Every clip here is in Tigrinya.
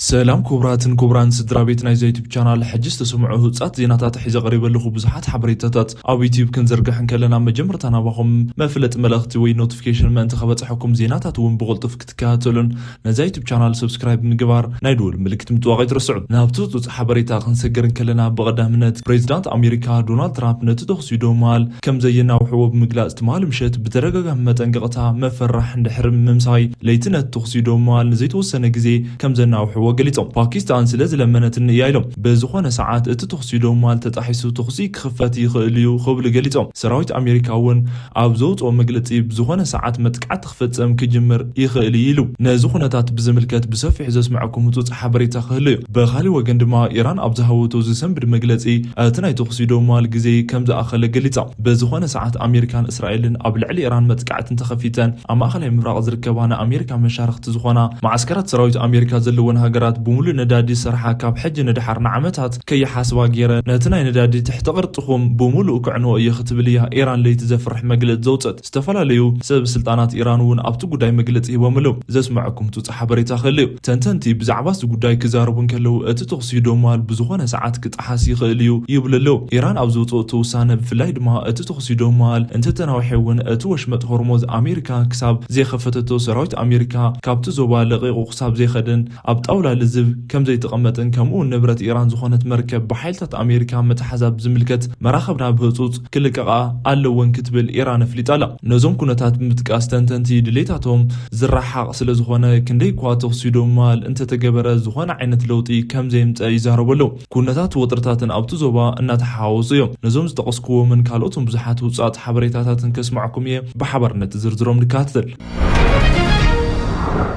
ሰላም ክቡራትን ክቡራን ስድራ ቤት ናይዛ ዩቱብ ቻናል፣ ሕጂ ዝተሰምዑ ህጻት ዜናታት ሒዘ ቀሪበ ኣለኹ። ብዙሓት ሓበሬታታት ኣብ ዩቱብ ክንዝርግሕ እንከለና፣ መጀመርታ ናባኹም መፍለጥ መልእኽቲ ወይ ኖቲፊኬሽን ምእንቲ ከበጽሐኩም፣ ዜናታት እውን ብቕልጡፍ ክትከታተሉን ነዛ ዩቱብ ቻናል ሰብስክራይብ ምግባር፣ ናይ ደወል ምልክት ምጥዋቕ ኣይትረስዑ። ናብቲ ህጹጽ ሓበሬታ ክንሰግር እንከለና፣ ብቐዳምነት ፕሬዚዳንት ኣሜሪካ ዶናልድ ትራምፕ ነቲ ተኹሲ ዶብ መዋል ከም ዘየናውሕዎ ብምግላጽ፣ ትማሊ ምሸት ብተደጋጋሚ መጠንቀቕታ መፈራሕ እንድሕሪ ምምሳይ፣ ለይቲ ነቲ ተኹሲ ዶብ መዋል ንዘይተወሰነ ግዜ ከም ዘናውሕዎ ገሊጾም። ፓኪስታን ስለ ዝለመነትኒ እያ ኢሎም። ብዝኾነ ሰዓት እቲ ተኹሲ ዶብ መዋል ተጣሒሱ ተኹሲ ክኽፈት ይኽእል እዩ ክብሉ ገሊጾም። ሰራዊት ኣሜሪካ እውን ኣብ ዘውፅኦ መግለፂ፣ ብዝኾነ ሰዓት መጥቃዕቲ ክፍፀም ክጅምር ይኽእል እዩ ኢሉ። ነዚ ኩነታት ብዝምልከት ብሰፊሑ ዘስምዐኩም ህፁፅ ሓበሬታ ክህሉ እዩ። ብኻሊእ ወገን ድማ፣ ኢራን ኣብ ዝሃበቶ ዝሰንብድ መግለፂ፣ እቲ ናይ ተኹሲ ዶብ መዋል ግዜ ከም ዝኣኸለ ገሊፃ። ብዝኾነ ሰዓት ኣሜሪካን እስራኤልን ኣብ ልዕሊ ኢራን መጥቃዕቲ እንተኸፊተን፣ ኣብ ማእኸላይ ምብራቕ ዝርከባ ንኣሜሪካ መሻርኽቲ ዝኾና ማዕስከራት ሰራዊት ኣሜሪካ ዘለወን ሃገራት ብምሉእ ነዳዲ ዝሰርሓ፣ ካብ ሕጂ ንደሓር ንዓመታት ከይሓስባ ገይረ፣ ነቲ ናይ ነዳዲ ትሕቲ ቅርጽኹም ብምሉእ ክዕንዎ እየ ክትብል እያ ኢራን ለይቲ ዘፍርሕ መግለጺ ዘውጸት። ዝተፈላለዩ ሰብ ስልጣናት ኢራን እውን ኣብቲ ጉዳይ መግለጺ ሂቦም ኣለዉ። ዘስምዐኩም ትውጽእ ሓበሬታ ክህሉ እዩ። ተንተንቲ ብዛዕባ እዚ ጉዳይ ክዛረቡ እንከለዉ፣ እቲ ተኹሲ ዶብ መዋል ብዝኾነ ሰዓት ክጠሓስ ይኽእል እዩ ይብሉ ኣለዉ። ኢራን ኣብ ዘውጽኦቶ ውሳነ፣ ብፍላይ ድማ እቲ ተኹሲ ዶብ መዋል እንተተናውሐ እውን፣ እቲ ወሽመጥ ሆርሞዝ ኣሜሪካ ክሳብ ዘይኸፈተቶ፣ ሰራዊት ኣሜሪካ ካብቲ ዞባ ለቒቑ ክሳብ ዘይኸደን ኣብ ጣውላ ልዝብ ከም ዘይተቐመጠን፣ ከምኡ እውን ንብረት ኢራን ዝኾነት መርከብ ብሓይልታት ኣሜሪካ ምትሓዛ ብዝምልከት መራኸብና ብህጹጽ ክልቀቓ ኣለወን ክትብል ኢራን ኣፍሊጣ ኣላ። ነዞም ኩነታት ብምጥቃስ፣ ተንተንቲ ድሌታቶም ዝረሓቕ ስለ ዝኾነ፣ ክንደይ እኳ ተኹሲ ዶብ መዋል እንተተገበረ፣ ዝኾነ ዓይነት ለውጢ ከም ዘየምፀ ይዛረቡ ኣለዉ። ኩነታት ወጥርታትን ኣብቲ ዞባ እናተሓዋወሱ እዮም። ነዞም ዝጠቐስኩዎምን ካልኦትን ብዙሓት ውጻት ሓበሬታታትን ከስማዕኩም እየ። ብሓባር ነቲ ዝርዝሮም ንከታተል።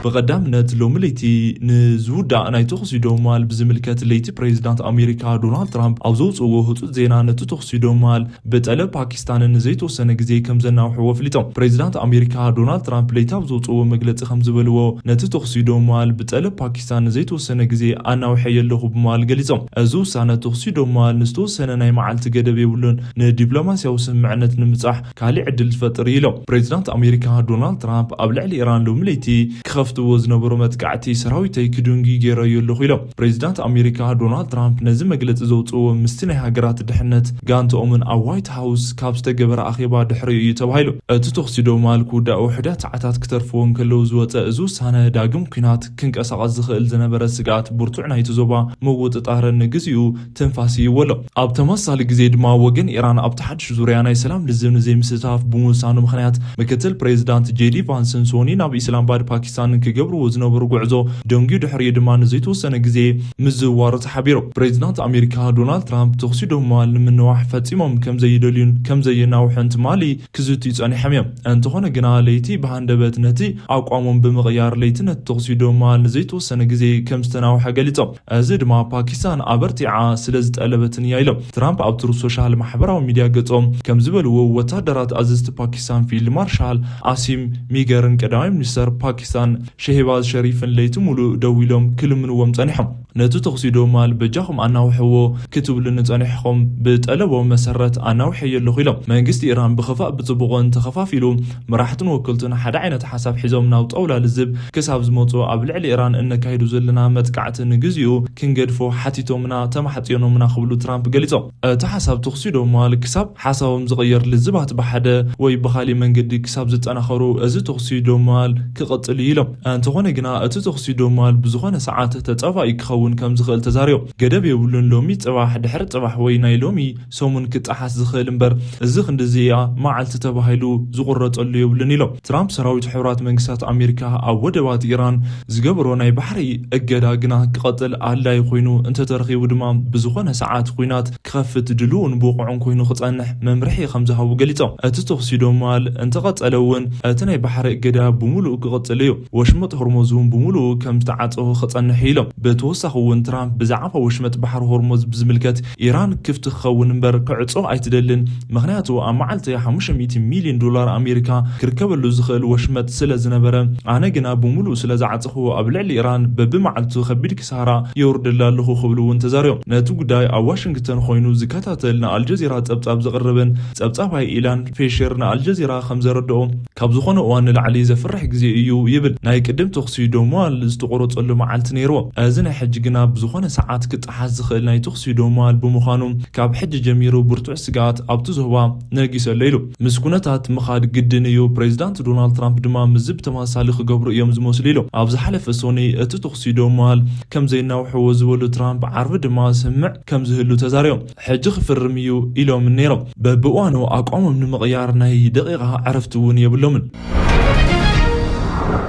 ብቐዳምነት፣ ሎሚ ለይቲ ንዝውዳእ ናይ ተኹሲ ዶብ መዋል ብዝምልከት፣ ለይቲ ፕሬዚዳንት ኣሜሪካ ዶናልድ ትራምፕ ኣብ ዘውፅእዎ ህፁፅ ዜና፣ ነቲ ተኹሲ ዶብ መዋል ብጠለብ ፓኪስታንን ንዘይተወሰነ ግዜ ከም ዘናውሕዎ ኣፍሊጦም። ፕሬዚዳንት ኣሜሪካ ዶናልድ ትራምፕ ለይቲ ኣብ ዘውፅእዎ መግለፂ ከም ዝበልዎ፣ ነቲ ተኹሲ ዶብ መዋል ብጠለብ ፓኪስታን ንዘይተወሰነ ግዜ ኣናውሐዮ ኣለኹ ብምባል ገሊጾም። እዚ ውሳነ ተኹሲ ዶብ መዋል ንዝተወሰነ ናይ መዓልቲ ገደብ የብሉን፣ ንዲፕሎማስያዊ ስምምዕነት ንምብጻሕ ካሊእ ዕድል ዝፈጥር እዩ ኢሎም። ፕሬዚዳንት ኣሜሪካ ዶናልድ ትራምፕ ኣብ ልዕሊ ኢራን ሎሚ ለይቲ ክኸፍትዎ ዝነበሩ መጥቃዕቲ፣ ሰራዊተይ ክድንጉ ገይረዮ ኣለኹ ኢሎም። ፕሬዚዳንት ኣሜሪካ ዶናልድ ትራምፕ ነዚ መግለጺ ዘውፅእዎ ምስቲ ናይ ሃገራት ድሕነት ጋንትኦምን ኣብ ዋይት ሃውስ ካብ ዝተገበረ ኣኼባ ድሕሪ እዩ ተባሂሉ። እቲ ተኹሲ ዶብ መዋል ክውዳእ ውሑዳት ሰዓታት ክተርፍዎ እንከለዉ ዝወፀ እዚ ውሳነ፣ ዳግም ኲናት ክንቀሳቐስ ዝኽእል ዝነበረ ስግኣት ብርቱዕ ናይቲ ዞባ ምውጥጣር ንግዚኡ ትንፋስ ይህቦ ኣሎ። ኣብ ተመሳሳሊ ግዜ ድማ፣ ወገን ኢራን ኣብቲ ሓድሽ ዙርያ ናይ ሰላም ልዝብ ንዘይምስታፍ ብምውሳኑ ምኽንያት፣ ምክትል ፕሬዚዳንት ጄዲ ቫንስን ሶኒ ናብ ኢስላማባድ ፓኪስታን ክገብርዎ ዝነበሩ ጉዕዞ ደንጉዩ፣ ድሕሪኡ ድማ ንዘይተወሰነ ግዜ ምዝውዋሩ ተሓቢሩ። ፕሬዚዳንት ኣሜሪካ ዶናልድ ትራምፕ ተኹሲ ዶብ መዋል ንምንዋሕ ፈጺሞም ከም ዘይደልዩን ከም ዘየናውሑን ትማሊ ክዝትዩ ጸኒሖም እዮም። እንተኾነ ግና፣ ለይቲ ብሃንደበት ነቲ ኣቋሞም ብምቕያር፣ ለይቲ ነቲ ተኹሲ ዶብ መዋል ንዘይተወሰነ ግዜ ከም ዝተናውሐ ገሊጾም። እዚ ድማ ፓኪስታን ኣበርቲዓ ስለ ዝጠለበትን እያ ኢሎም። ትራምፕ ኣብ ትሩዝ ሶሻል ማሕበራዊ ሚድያ ገጾም ከም ዝበልዎ፣ ወታደራት ኣዘዝቲ ፓኪስታን ፊልድ ማርሻል ኣሲም ሚገርን ቀዳማይ ሚኒስተር ፓኪስታን ሸህባዝ ሸሪፍን ለይቲ ሙሉእ ደው ኢሎም ክልምንዎም ጸኒሖም። ነቲ ተኹሲ ዶብ መዋል በጃኹም ኣናውሕዎ ክትብሉኒ ጸኒሕኹም፣ ብጠለቦም መሰረት ኣናውሐዮ ኣለኹ ኢሎም። መንግስቲ ኢራን ብኽፋእ ብጽቡቕን ተኸፋፊሉ፣ መራሕትን ወከልቱን ሓደ ዓይነት ሓሳብ ሒዞም ናብ ጣውላ ልዝብ ክሳብ ዝመጹ፣ ኣብ ልዕሊ ኢራን እነካይዶ ዘለና መጥቃዕቲ ንግዚኡ ክንገድፎ ሓቲቶምና፣ ተማሕጺኖምና ክብሉ ትራምፕ ገሊጾም። እቲ ሓሳብ ተኹሲ ዶብ መዋል ክሳብ ሓሳቦም ዝቕየር፣ ልዝባት ብሓደ ወይ ብኻሊእ መንገዲ ክሳብ ዝጠናኸሩ፣ እዚ ተኹሲ ዶብ መዋል ክቕጽል እዩ ኢሎም። እንተኾነ ግና፣ እቲ ተኹሲ ዶብ መዋል ብዝኾነ ሰዓት ተጻባኢ ክኸውን ከም ዝኽእል ተዛሪቦም። ገደብ የብሉን፣ ሎሚ ጽባሕ፣ ድሕሪ ጽባሕ ወይ ናይ ሎሚ ሰሙን ክጠሓስ ዝኽእል እምበር፣ እዚ ክንድዚ እያ መዓልቲ ተባሂሉ ዝቑረጸሉ የብሉን ኢሎም። ትራምፕ፣ ሰራዊት ሕቡራት መንግስታት ኣሜሪካ ኣብ ወደባት ኢራን ዝገበሮ ናይ ባሕሪ እገዳ ግና ክቐጽል ኣድላዪ ኮይኑ እንተተረኺቡ ድማ፣ ብዝኾነ ሰዓት ኲናት ክኸፍት ድሉውን ብቑዕን ኮይኑ ክጸንሕ መምርሒ ከም ዝሃቡ ገሊጾም። እቲ ተኹሲ ዶብ መዋል እንተቐጸለ እውን፣ እቲ ናይ ባሕሪ እገዳ ብምሉኡ ክቕጽል እዩ። ወሽመጥ ሆርሙዝ እውን ብምሉኡ ከም ዝተዓጸወ ክጸንሕ እዩ ኢሎም። ብተወሳኺ እውን ትራምፕ ብዛዕባ ወሽመጥ ባሕሪ ሆርሙዝ ብዝምልከት ኢራን ክፍቲ ክኸውን እምበር ክዕጾ ኣይትደልን፣ ምኽንያቱ ኣብ መዓልቲ ሓሙሽተ ሚእቲ ሚልዮን ዶላር ኣሜሪካ ክርከበሉ ዝኽእል ወሽመጥ ስለ ዝነበረ፣ ኣነ ግና ብምሉእ ስለ ዝዓጸኽዎ ኣብ ልዕሊ ኢራን በብመዓልቱ ከቢድ ክሳራ የውርደላ ኣለኹ ክብሉ እውን ተዛሪቦም። ነቲ ጉዳይ ኣብ ዋሽንግተን ኮይኑ ዝከታተል ንኣልጀዚራ ጸብጻብ ዘቕርብን ጸብጻባይ ኢላን ፌሽር ንኣልጀዚራ ከም ዘረድኦ፣ ካብ ዝኾነ እዋን ንላዕሊ ዘፍርሕ ግዜ እዩ ይብል። ናይ ቅድም ተኹሲ ዶማል ዝተቆረጸሉ መዓልቲ ነይርዎ። እዚ ናይ ሕጂ ግና ብዝኾነ ሰዓት ክጠሓስ ዝኽእል ናይ ተኹሲ ዶማል ብምዃኑ፣ ካብ ሕጂ ጀሚሩ ብርቱዕ ስግኣት ኣብቲ ዞባ ነጊሰሎ ኢሉ። ምስ ኩነታት ምኻድ ግድን እዩ። ፕሬዚዳንት ዶናልድ ትራምፕ ድማ ምስዚ ብተመሳሳሊ ክገብሩ እዮም ዝመስሉ ኢሉ። ኣብ ዝሓለፈ ሶኒ እቲ ተኹሲ ዶማል ከም ዘይናውሕዎ ዝበሉ ትራምፕ፣ ዓርቢ ድማ ስምዕ ከም ዝህሉ ተዛሪቦም። ሕጂ ክፍርም እዩ ኢሎም ነይሮም። በብእዋኑ ኣቋሞም ንምቕያር ናይ ደቂቓ ዕረፍቲ እውን የብሎምን።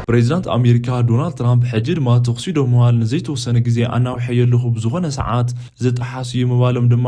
ፕሬዚዳንት ኣሜሪካ ዶናልድ ትራምፕ ሕጂ ድማ ተኹሲ ዶ ምባል ንዘይተወሰነ ግዜ ኣናውሐዮ ኣለኹ፣ ብዝኾነ ሰዓት ዝጠሓስ እዩ ምባሎም ድማ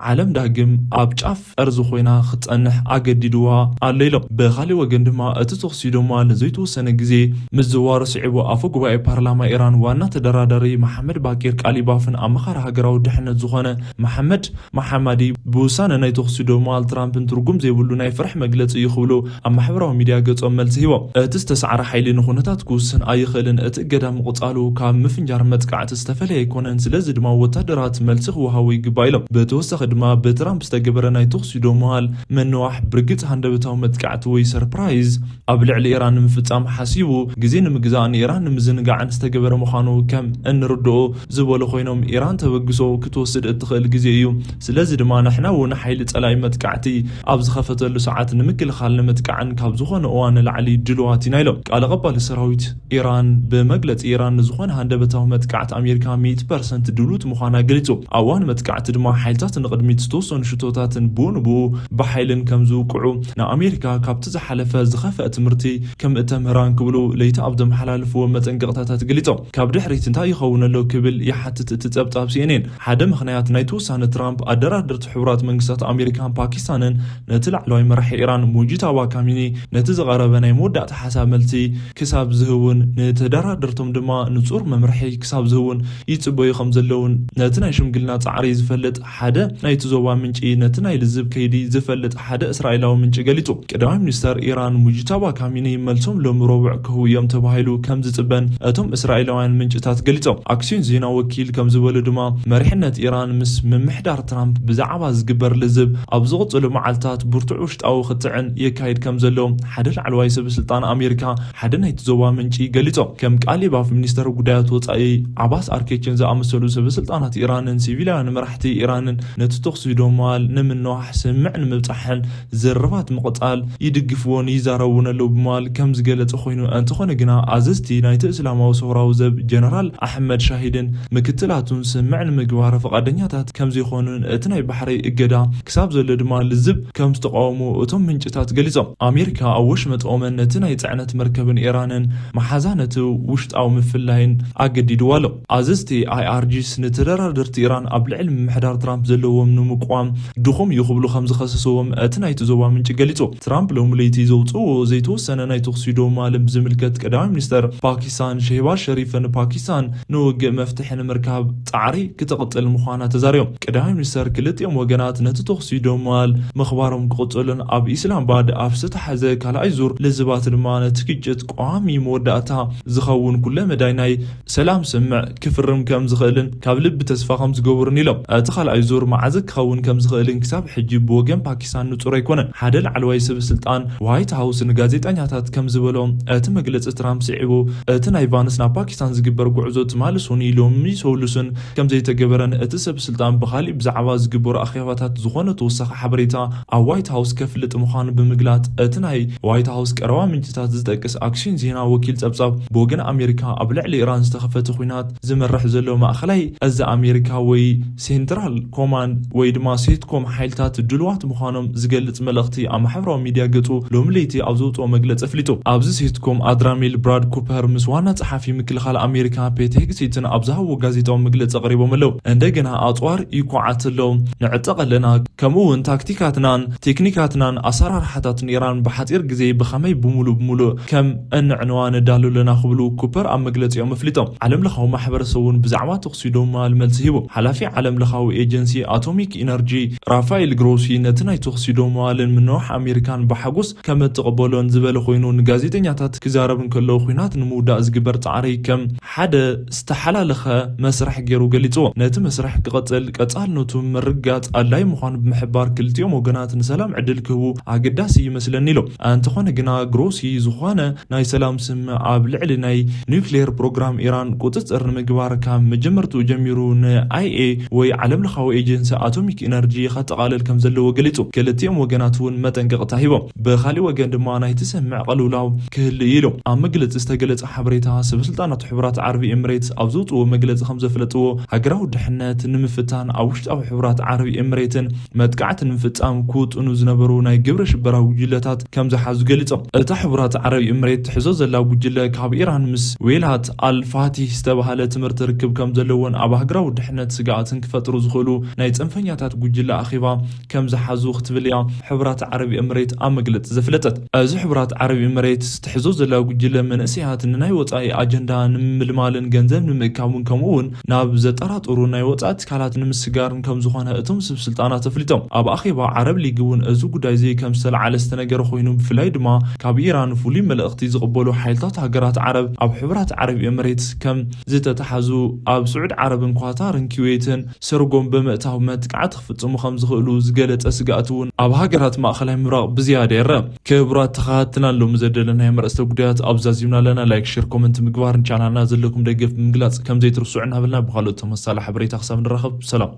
ዓለም ዳግም ኣብ ጫፍ ጠርዚ ኮይና ክትጸንሕ ኣገዲድዋ ኣሎ ኢሎም። ብኻሊእ ወገን ድማ እቲ ተኹሲ ዶ ምባል ንዘይተወሰነ ግዜ ምዝዋሩ ስዒቡ ኣፈ ጉባኤ ፓርላማ ኢራን ዋና ተደራዳሪ መሓመድ ባቂር ቃሊባፍን ኣማኻሪ ሃገራዊ ድሕነት ዝኾነ መሓመድ መሓማዲ ብውሳነ ናይ ተኹሲ ዶናልድ ትራምፕን ትርጉም ዘይብሉ ናይ ፍርሒ መግለጺ እዩ ክብሉ ኣብ ማሕበራዊ ሚድያ ገጾም መልሲ ሂቦም። እቲ ዝተሳዕረ ሓይሊ ንኹነታት ክውስን ኣይኽእልን፣ እቲ እገዳ ምቕጻሉ ካብ ምፍንጃር መጥቃዕቲ ዝተፈለየ ኣይኮነን፣ ስለዚ ድማ ወታደራት መልሲ ክወሃቡ ይግባእ ኢሎም። ብተወሳኺ ድማ ብትራምፕ ዝተገበረ ናይ ተኹሲ ዶናልድ ምንዋሕ ብርግጽ ሃንደበታዊ መጥቃዕቲ ወይ ሰርፕራይዝ ኣብ ልዕሊ ኢራን ንምፍጻም ሓሲቡ ግዜ ንምግዛእ ንኢራን ንምዝንጋዕን ዝተገበረ ምዃኑ ከም እንርድኦ ዝበሉ ኮይኖም፣ ኢራን ተበግሶ ክትወስድ እትኽእል ግዜ እዩ። ስለዚ ድማ ንሕና እውን ሓይሊ ጸላኢ መጥቃዕቲ ኣብ ዝኸፈተሉ ሰዓት ንምክልኻል ንምጥቃዕን ካብ ዝኾነ እዋን ንላዕሊ ድሉዋት ኢና ኢሎም። ቃል ኣቐባሊ ሰራዊት ኢራን ብመግለጺ ኢራን ንዝኾነ ሃንደበታዊ መጥቃዕቲ ኣሜሪካ ሚእቲ ፐርሰንት ድሉት ምዃና ገሊጹ። ኣብ እዋን መጥቃዕቲ ድማ ሓይልታት ንቕድሚት ዝተወሰኑ ሽቶታትን ብኡ ንብኡ ብሓይልን ከም ዝውቅዑ ንኣሜሪካ ካብቲ ዝሓለፈ ዝኸፍአ ትምህርቲ ከም እተምህራን ክብሉ ለይቲ ኣብ ዘመሓላለፍዎ መጠንቀቕታታት ገሊጾም። ካብ ድሕሪት እንታይ ይኸውን ኣሎ ክብል ይሓትት እቲ ጸብጻብ ሲኤንኤን። ሓደ ምኽንያት ናይቲ ውሳነ ትራምፕ ኣደራደርቲ ሕቡራት መንግስታት ኣሜሪካን ፓኪስታንን ነቲ ላዕለዋይ መራሒ ኢራን ሙጂታባ ካሚኒ ነቲ ዝቐረበ ናይ መወዳእታ ሓሳብ መልሲ ክሳብ ዝህቡን ንተደራደርቶም ድማ ንጹር መምርሒ ክሳብ ዝህቡን ይጽበዩ ከም ዘለውን ነቲ ናይ ሽምግልና ጻዕሪ ዝፈልጥ ሓደ ናይቲ ዞባ ምንጪ ነቲ ናይ ልዝብ ከይዲ ዝፈልጥ ሓደ እስራኤላዊ ምንጪ ገሊጹ። ቀዳማይ ሚኒስተር ኢራን ሙጂታባ ካሚኒ መልሶም ሎሚ ረቡዕ ክህቡ እዮም ተባሂሉ ከም ዝጽበን እቶም እስራኤላውያን ምንጭታት ገሊጾም። ኣክሲዮን ዜና ወኪል ከም ዝበሉ ድማ መሪሕነት ኢራን ምስ ምምሕዳር ትራምፕ ብዛዕባ ዝግበር ልዝብ ኣብ ዝቕጽሉ መዓልታት ብርቱዕ ውሽጣዊ ክትዕን የካይድ ከም ዘሎ ሓደ ላዕለዋይ ሰብ ስልጣን ኣሜሪካ ሓደ ናይቲ ዞባ ምንጪ ገሊጾም። ከም ቃል ኣፍ ሚኒስተር ጉዳያት ወጻኢ ዓባስ ኣርኬችን ዝኣመሰሉ ሰበስልጣናት ኢራንን ሲቪላውያን መራሕቲ ኢራንን ነቲ ተኹሲ ዶማል ንምንዋሕ ስምዕ ንምብጻሕን ዝርርባት ምቕጻል ይድግፍዎን ይዛረቡን ኣለዉ ብምባል ከም ዝገለጸ ኮይኑ፣ እንተኾነ ግና ኣዘዝቲ ናይቲ እስላማዊ ሰውራዊ ዘብ ጀነራል ኣሕመድ ሻሂድን ምክትላቱን ስምዕ ንምግባር ፈቓደኛታት ከም ዘይኮኑን እቲ ናይ ባሕሪ እገዳ ክሳብ ዘሎ ድማ ልዝብ ከም ዝተቃወሙ እቶም ምንጭታት ገሊጾም። ኣሜሪካ ኣብ ወሽመጥ ኦመን ነቲ ናይ ጽዕነት መርከብን ኢራንን መሓዛ ነቲ ውሽጣዊ ምፍላይን ኣገዲድዋ ኣሎ። ኣዘዝቲ ኣይኣርጂስ ንተደራደርቲ ኢራን ኣብ ልዕሊ ምምሕዳር ትራምፕ ዘለዎም ንምቋም ድኹም እዩ ክብሉ ከም ዝኸሰስዎም እቲ ናይቲ ዞባ ምንጪ ገሊጹ። ትራምፕ ሎሚ ለይቲ ዘውጽእዎ ዘይተወሰነ ናይ ተኹሲ ዶማልን ብዝምልከት ቀዳማይ ሚኒስተር ፓኪስታን ሸህባዝ ሸሪፍን ፓኪስታን ንውግእ መፍትሒ ንምርካብ ጻዕሪ ክትቕጽል ምዃና ተዛሪቦም። ቀዳማይ ሚኒስተር ክልቲኦም ወገናት ነቲ ተኹሲ ዶማል ምኽባሮም ክቕጽሉን ኣብ ኢስላማባድ ኣብ ዝተታሕዘ ካልኣይ ዙር ልዝባት ድማ ነቲ ግጭት ቀዋሚ መወዳእታ ዝኸውን ኩለ መዳይ ናይ ሰላም ስምዕ ክፍርም ከም ዝኽእልን ካብ ልቢ ተስፋ ከም ዝገብሩን ኢሎም። እቲ ካልኣይ ዙር መዓዝ ክኸውን ከም ዝኽእልን ክሳብ ሕጂ ብወገን ፓኪስታን ንጹር ኣይኮነን። ሓደ ላዕለዋይ ሰብ ስልጣን ዋይት ሃውስ ንጋዜጠኛታት ከም ዝበሎ፣ እቲ መግለጺ ትራምፕ ስዒቡ እቲ ናይ ቫንስ ናብ ፓኪስታን ዝግበር ጉዕዞ ትማሊ ሶኒ ሎሚ ሰሉስን ከም ዘይተገበረን እቲ ሰብ ስልጣን ብኻሊእ ብዛዕባ ዝግበሩ ኣኼባታት ዝኾነ ተወሳኺ ሓበሬታ ኣብ ዋይት ሃውስ ከፍልጥ ምዃኑ ብምግላጽ፣ እቲ ናይ ዋይት ሃውስ ቀረባ ምንጭታት ዝጠቅስ ኣክሲዮን ዜና ወኪል ጸብጻብ ብወገን ኣሜሪካ ኣብ ልዕሊ ኢራን ዝተኸፈተ ኲናት ዝመርሕ ዘሎ ማእኸላይ እዚ ኣሜሪካ ወይ ሴንትራል ኮማንድ ወይ ድማ ሴትኮም ሓይልታት ድሉዋት ምዃኖም ዝገልጽ መልእኽቲ ኣብ ማሕበራዊ ሚድያ ገጹ ሎሚ ለይቲ ኣብ ዘውጽኦ መግለጺ ኣፍሊጡ። ኣብዚ ሴትኮም ኣድራሚል ብራድ ኩፐር ምስ ዋና ጸሓፊ ምክልኻል ኣሜሪካ ፔት ሄግሴትን ኣብ ዝሃብዎ ጋዜጣዊ መግለጺ ኣቕሪቦም ኣለዉ። እንደገና ኣጽዋር ይኳዓት ኣሎ፣ ንዕጠቕ ኣለና፣ ከምኡ እውን ታክቲካትናን ቴክኒካትናን ኣሰራርሓታትን ኢራን ብሓጺር ግዜ ብኸመይ ብምሉእ ብምሉእ ከም እንዕን ነዋ ነዳሉ ኣለና ክብሉ ኩፐር ኣብ መግለጺኦም ኣፍሊጦም። ዓለም ለኻዊ ማሕበረሰብ እውን ብዛዕባ ተኹሲ ዶብ ማል መልሲ ሂቡ። ሓላፊ ዓለም ለኻዊ ኤጀንሲ ኣቶሚክ ኢነርጂ ራፋኤል ግሮሲ ነቲ ናይ ተኹሲ ዶብ ማልን ምንዋሕ ኣሜሪካን ብሓጎስ ከም እትቕበሎን ዝበለ ኮይኑ፣ ንጋዜጠኛታት ክዛረብ እንከሎ፣ ኲናት ንምውዳእ ዝግበር ጻዕሪ ከም ሓደ ዝተሓላለኸ መስርሕ ገይሩ ገሊጽዎ። ነቲ መስርሕ ክቐጽል ቀጻልነቱ ምርግጋጽ ኣድላይ ምዃኑ ብምሕባር፣ ክልቲኦም ወገናት ንሰላም ዕድል ክህቡ ኣገዳሲ ይመስለኒ ኢሎም። እንተኾነ ግና፣ ግሮሲ ዝኾነ ናይ ሰላም ስምምዕ ኣብ ልዕሊ ናይ ኒውክሌር ፕሮግራም ኢራን ቁጽጽር ንምግባር ካብ መጀመርትኡ ጀሚሩ ን ኣይ ኤ ወይ ዓለም ለኻዊ ኤጀንሲ ኣቶሚክ ኢነርጂ ከጠቓልል ከም ዘለዎ ገሊጹ። ክልቲኦም ወገናት እውን መጠንቀቕታ ሂቦም። ብኻሊእ ወገን ድማ ናይቲ ስምምዕ ቅልውላው ክህሉ እዩ ኢሉ ኣብ መግለጺ ዝተገለጸ ሓበሬታ። ሰበስልጣናት ሕቡራት ዓረብ ኤምሬትስ ኣብ ዘውጽእዎ መግለጺ ከም ዘፍለጥዎ፣ ሃገራዊ ድሕነት ንምፍታን ኣብ ውሽጣዊ ሕቡራት ዓረብ ኤምሬትን መጥቃዕቲ ንምፍጻም ክውጥኑ ዝነበሩ ናይ ግብረ ሽበራዊ ጉጅለታት ከም ዝሓዙ ገሊጾም። እታ ሕቡራት ዓረብ ኤምሬት ትሕዞ ዘላ ጉጅለ ካብ ኢራን ምስ ዌላት ኣልፋቲህ ዝተባህለ ትምህርቲ ርክብ ከም ዘለዎን ኣብ ሃገራዊ ድሕነት ስግኣትን ክፈጥሩ ዝኽእሉ ናይ ጽንፈኛታት ጉጅለ ኣኺባ ከም ዝሓዙ ክትብል እያ ሕቡራት ዓረብ ኤምሬት ኣብ መግለጺ ዘፍለጠት። እዚ ሕቡራት ዓረብ ኤምሬትስ ትሕዞ ዘላ ጉጅለ መንእሰያት ንናይ ወጻኢ ኣጀንዳ ንምምልማልን ገንዘብ ንምእካቡን ከምኡ እውን ናብ ዘጠራጥሩ ናይ ወጻኢ ትካላት ንምስጋርን ከም ዝኾነ እቶም ሰብ ስልጣናት ኣፍሊጦም። ኣብ ኣኼባ ዓረብ ሊግ እውን እዚ ጉዳይ እዚ ከም ዝተለዓለ ዝተነገረ ኮይኑ፣ ብፍላይ ድማ ካብ ኢራን ፍሉይ መልእኽቲ ዝቕበሉ ሓይልታት ሃገራት ዓረብ ኣብ ሕቡራት ዓረብ ኤምሬትስ ከም ዝተተሓዙ፣ ኣብ ስዑድ ዓረብን ኳታርን ኩዌትን ሰርጎም ብምእታው መጥቃዕቲ ክፍጽሙ ከም ዝኽእሉ ዝገለጸ ስግኣት እውን ኣብ ሃገራት ማእኸላይ ምብራቕ ብዝያዳ ይረአ። ክቡራት ተኸታተልና፣ ሎሚ ዘደለናዮም ኣርእስተ ጉዳያት ኣብዚ ዛዚምና ኣለና። ላይክ፣ ሼር፣ ኮመንት ምግባርን ቻናልና ዘለኩም ደገፍ ብምግላጽ ከም ዘይትርስዑ እናበልና፣ ብኻልኦት ተመሳሳሊ ሓበሬታ ክሳብ ንራኸብ፣ ሰላም።